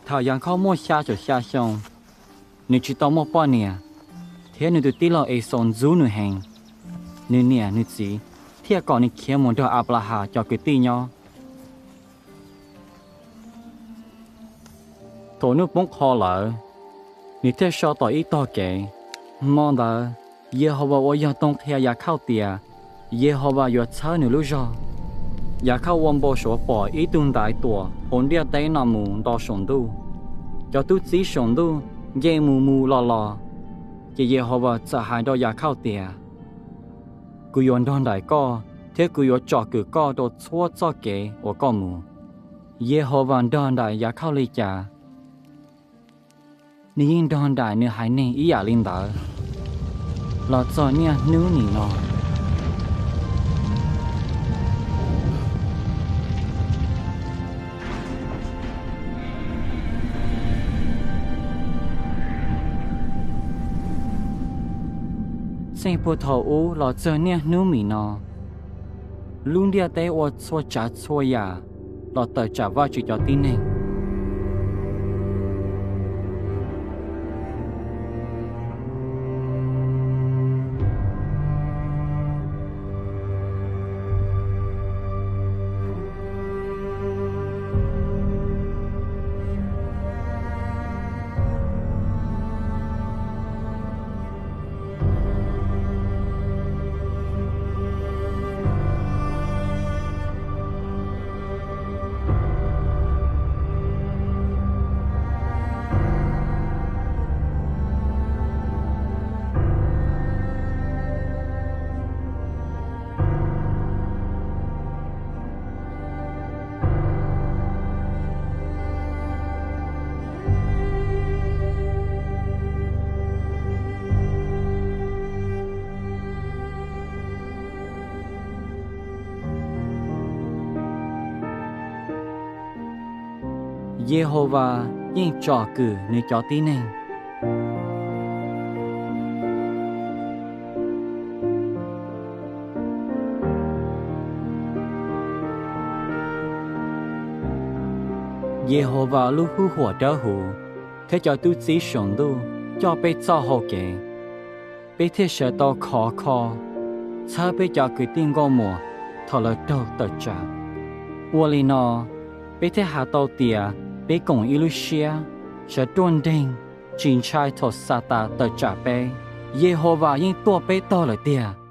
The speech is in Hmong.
Thaum Yakhauj muaj xya caum xya xyoo, nws tsis tau muaj poj niam, thiab nws tus tij laug Exaus ntxub nws heev. Nws niam nws txiv thiaj kom nws khiav mus nrog Anplahas cov kwv tij nyob. Thaum hnub poob qho lawm, nws thiaj so tau ib tog kev. Hmo ntawd, Yehauvas ua yog toog qhia Yakhauj tias Yehauvas yuav txhawb nws lub zog. Yakhauj ua npau suav pom ib tug ntaiv tuam hauv ntiaj teb no mus nto saum ntuj. Cov tub txib saum ntuj nce mus mus los los. Ces Yehauvas txawm hais rau Yakhauj tias, Kuv yuav nrog nraim koj thiab kuv yuav tsom kwm koj rau txhua txoj kev uas koj mus. Yehauvas nrog nraim Yakhauj li cas, nws yeej nrog nraim nws haiv neeg ib yam li ntawd los txog niaj hnub nim no. Txheej puag thaum ub los txog niaj hnub nim no, lub ntiaj teb ua txhua tsav txhua yam los tawm tsam Vajtswv cov tib neeg. Yehauvas yeej tsom kwm nws cov tib neeg. Yehauvas lub hwj huam dawb huv thiab cov tub txib saum ntuj coj peb txoj hau kev, peb thiaj sawv tau khov kho txhawb peb cov kwv tij nkauj muam thaum lawv raug tawm tsam. Ua li no, peb thiaj has tau tias peb koom ib lub siab, sawv ruaj nreeg, tsis ntshai thaum Xatas tawm tsam peb. Yehauvas yeej tuaj peb tog lawm tiag.